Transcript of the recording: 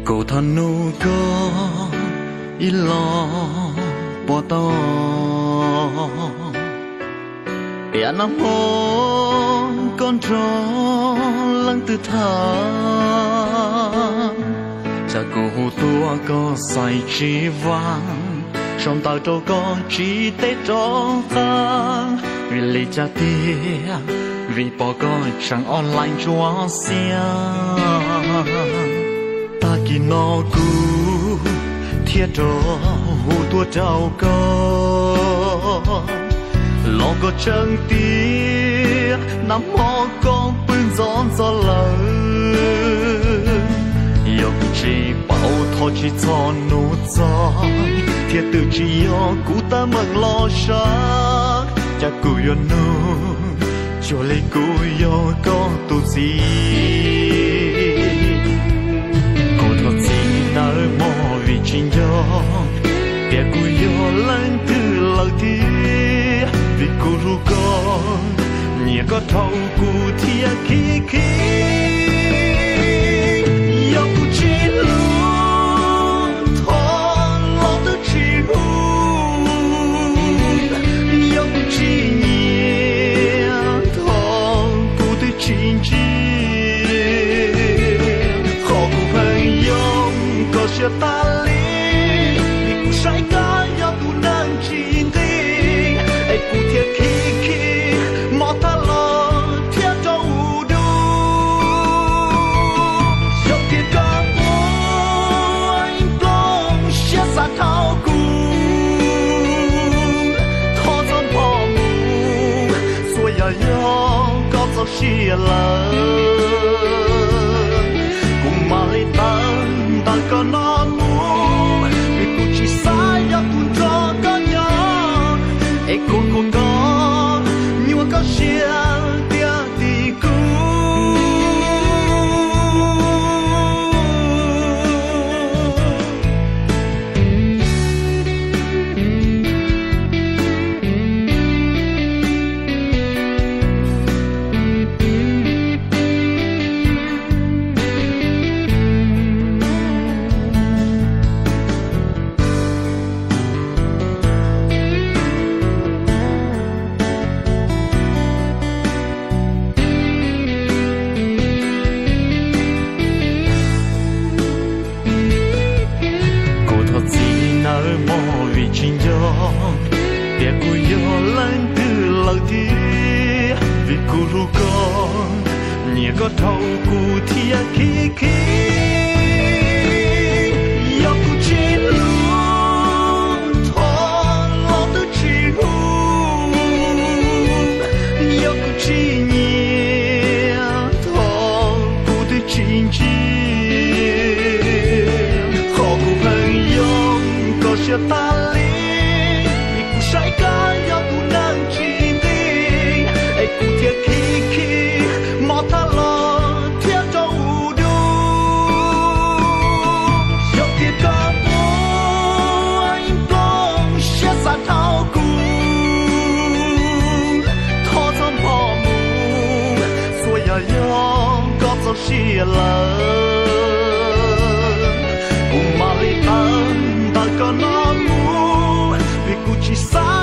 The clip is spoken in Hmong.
Kuv thov nug koj ib los puas tau, tias nag hmo koj nrog leej twg tham, cas kuv hu tuaj koj xaiv tsis vam, sau ntawv rau koj tsis teb rov qab, vim li cas tiag, vim pom koj tseem online ntsuab xiab. Tag kis no kuv thiaj rov hu tuaj rau koj, los koj tseeb tiag nag hmo koj pw ntxov ntxov lawm. Yog kuv tsis paub thov tsis txhob nug txog, thiab twb tsis yog kuv tab meeg los sav, cas kuv yuav nug cuag li kuv yog koj tus txiv. Kuv thov txim nawb mog vim tsis nco tias kuv yog leej twg lawm thiab, vim kuv hlub koj, nyiam koj dhau kuv thiab khib khib. Yog kuv tsis hlub thov los twb tsis hu, yog kuv tsis nyiam thov kuv twb tsis ntsia. Qhov kuv pheej yoo koj siab tas li, vim kuv saib koj yog tus neeg tsis nqi, es kuv thiaj khib khib mob tag los thiab rau u dub. Yog tias koj ua nplooj siab xav dhau kuv, thov txhob npog mus, txhua yam yog koj txoj sia lawm. Kuv mam li tawm ntawm koj no mus, vim kuv tsis xav yog tus nrog koj nyob, es kuv kuv koj nyuaj koj siab tiag tim kuv. Kuv thov txim nawb mog vim tsis nco tias kuv yog leej twg lawm thiab, vim kuv hlub koj, nyiam koj dhau kuv thiab khib khib. Yog kuv tsis hlub thov los twb tsis hu, yog kuv tsis nyiam thov kuv twb tsis ntsia. Qhov kuv pheej yoo koj siab tas li, vim kuv saib koj yog tus neeg tsis nqi, es kuv thiaj khib khib mob tag los thiab rau u dub. Yog tias koj ua nplooj siab xav dhau kuv, thov txhob npog mus, txhua yam yog koj txoj sia lawm. Kuv mam li tawm ntawm koj no mus, vim kuv tsis xav